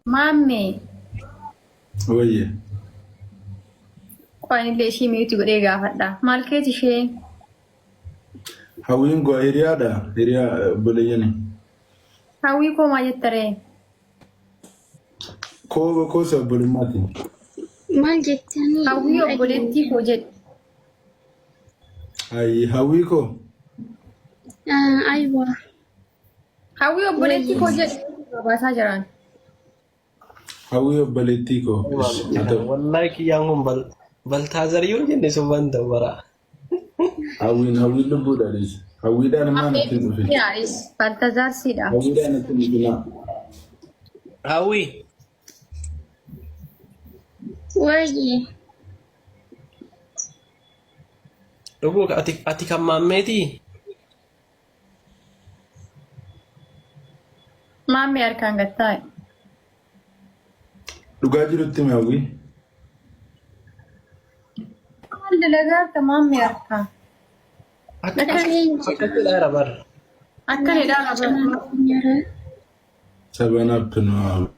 Maammee. Wayye. Qo'anillee ishii miitu godhee gaafadha. Maal keeti ishee? Hawwiin koo hiriyaadha. Hiriyaa obboleeyyani. Hawwii koo maal jetta ree? Koo koosa obbolummaati. Maal jettanii? Hawwii obboleettii koo jedhi. Ayyi hawwii koo. Aywa. Hawwii obboleettii koo jedhi. Baasaa jiraan. Hawwii obboleettii koo. Haa ta'u. Wallahi kiyyaan kun bal Baltaazar yoo jenne sun waan ta'u bara. Hawwiin hawwiin lubbuudha dhiis. Hawwiidhaan immoo natti hin dhufin. Yaaris Baltazaar siidha. Hawwiidhaan natti hin dhufinaa. Hawwii Wayye. dhuguu ati ati kan maammeetii? Maammee harkaan gad taa'e. Dhugaa jirutti himi hawwii. Maal dalagaa harka maammee harkaan? Akka Akka hin akka jedhaara bara. Akka hidhaa qaba. jira. Seven up no.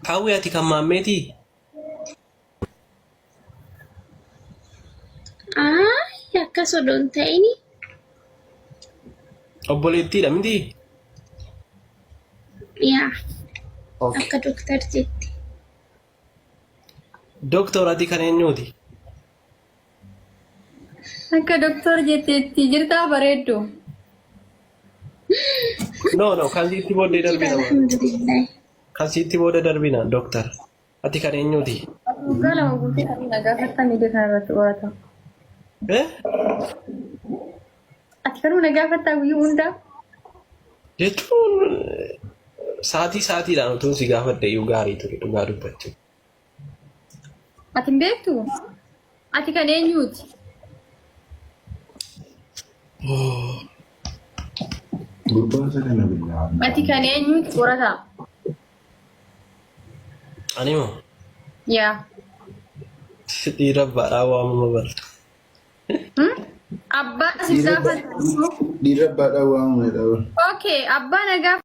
Hawwii ati kan maammeetii? Ayi akkas odoo hin ta'ini. Obboleettiidha miti? Yaa Okay. akka doktar jette. Doktor ati kan eenyuuti? Akka doktor jetteetti jirtaa bareeddu. No no kan siitti booddee Jira darbina. alhamdulillah. Kan siitti booda darbina doktar. Ati kan eenyuuti? Waggaa 2 guutuu kan na gaafattan miidiyaa kana irratti qorata. Eh? Ati kanuma na gaafattaa guyyuu hundaa? Jechuun sa'aatii sa'aatiidhaan utuun si gaafadhe iyyuu gaarii ture dhugaa dubbachuu. Ati hin beektu? Ati kan eenyuuti? Gurbaa isa kana billaa. Ati kan eenyuuti qorataa? Ani moo Yaa. dhiira abbaadhaa waamama bara. Hmm? Abbaa si gaafata. Dhiira abbaadhaan waamamedha. Okay, abbaa na gaafata.